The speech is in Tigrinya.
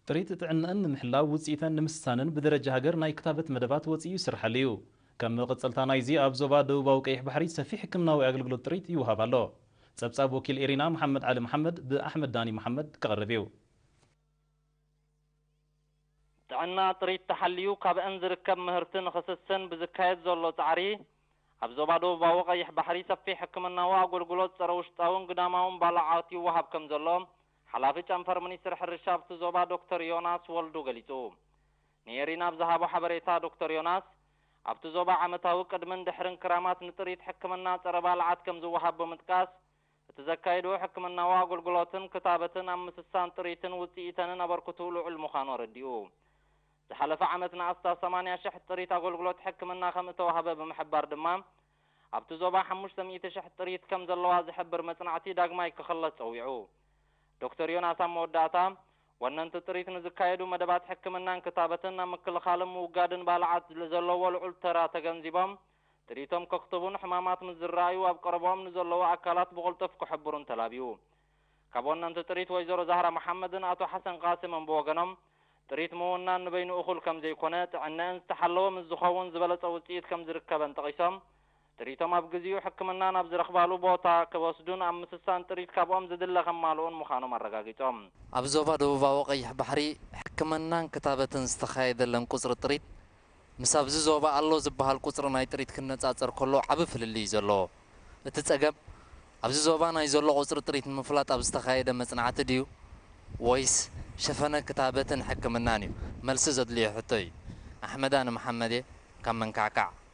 ጥሪት ጥዕናኣን ንምሕላው ውፅኢተን ንምስሳንን ብደረጃ ሃገር ናይ ክታበት መደባት ወፂኡ ይስርሓሉ እዩ። ከም መቐፀልታ ናይዚ ኣብ ዞባ ደቡባዊ ቀይሕ ባሕሪ ሰፊሕ ሕክምናዊ ኣገልግሎት ጥሪት ይወሃብ ኣሎ። ፀብፃብ ወኪል ኤሪና መሓመድ ዓሊ መሓመድ ብኣሕመድ ዳኒ መሓመድ ክቐርብ እዩ። ጥዕና ጥሪት ተሓልዩ ካብአን ዝርከብ ምህርቲ ንኽስስን ብዝካየድ ዘሎ ፃዕሪ ኣብ ዞባ ደቡባዊ ቀይሕ ባሕሪ ሰፊሕ ሕክምናዊ ኣገልግሎት ፀረ ውሽጣውን ግዳማውን ባልዓት ይወሃብ ከም ዘሎ ሓላፊ ጨንፈር ሚኒስትሪ ሕርሻ ኣብቲ ዞባ ዶክተር ዮናስ ወልዱ ገሊፁ። ንኤሪና ኣብ ዝሃቦ ሓበሬታ ዶክተር ዮናስ ኣብቲ ዞባ ዓመታዊ ቅድምን ድሕርን ክራማት ንጥሪት ሕክምና ፀረ ባልዓት ከም ዝወሃብ ብምጥቃስ እቲ ዘካየድዎ ሕክምናዊ ኣገልግሎትን ክታበትን ኣብ ምስሳን ጥሪትን ውፅኢተንን ኣበርክትኡ ልዑል ምዃኑ ኣረዲኡ። ዝሓለፈ ዓመት ንኣስታት ሰማንያ ሽሕ ጥሪት ኣገልግሎት ሕክምና ከም እተዋህበ ብምሕባር ድማ ኣብቲ ዞባ ሓሙሽተ ሚእቲ ሽሕ ጥሪት ከም ዘለዋ ዝሕብር መፅናዕቲ ዳግማይ ክኽለስ ፀዊዑ። ዶክተር ዮናስ ኣብ መወዳእታ ወነንቲ ጥሪት ንዝካየዱ መደባት ሕክምናን ክታበትን ኣብ ምክልኻልን ምውጋድን ባልዓት ዘለዎ ልዑል ተራ ተገንዚቦም ጥሪቶም ከክትቡን ሕማማት ምስ ዝረኣዩ ኣብ ቀረብኦም ንዘለዉ ኣካላት ብቕልጡፍ ክሕብሩን ተላብዩ። ካብ ወነንቲ ጥሪት ወይዘሮ ዛህራ መሓመድን ኣቶ ሓሰን ቃስምን ብወገኖም ጥሪት ምውናን ንበይኑ እኹል ከም ዘይኮነ ጥዕነአን ዝተሓለወ ምስ ዝኸውን ዝበለፀ ውፅኢት ከም ዝርከበን ጠቒሶም ጥሪቶም ኣብ ግዚኡ ሕክምና ናብ ዝረኽባሉ ቦታ ክወስዱን ኣብ ምስሳን ጥሪት ካብኦም ዝድለ ከማልኡን ምዃኖም ኣረጋጊጾም። ኣብ ዞባ ደቡባዊ ቀይሕ ባሕሪ ሕክምናን ክታበትን ዝተኻየደለን ቁጽሪ ጥሪት ምስ ኣብዚ ዞባ ኣሎ ዝበሃል ቁጽሪ ናይ ጥሪት ክነጻጸር ከሎ ዓቢ ፍልልይ እዩ ዘለዎ። እቲ ጸገም ኣብዚ ዞባ ናይ ዘሎ ቁጽሪ ጥሪት ንምፍላጥ ኣብ ዝተኻየደ መጽናዕቲ ድዩ ወይስ ሸፈነ ክታበትን ሕክምናን እዩ መልሲ ዘድልዮ ሕቶ እዩ። ኣሕመዳ ንመሓመድ እየ ካብ መንካዕካዕ።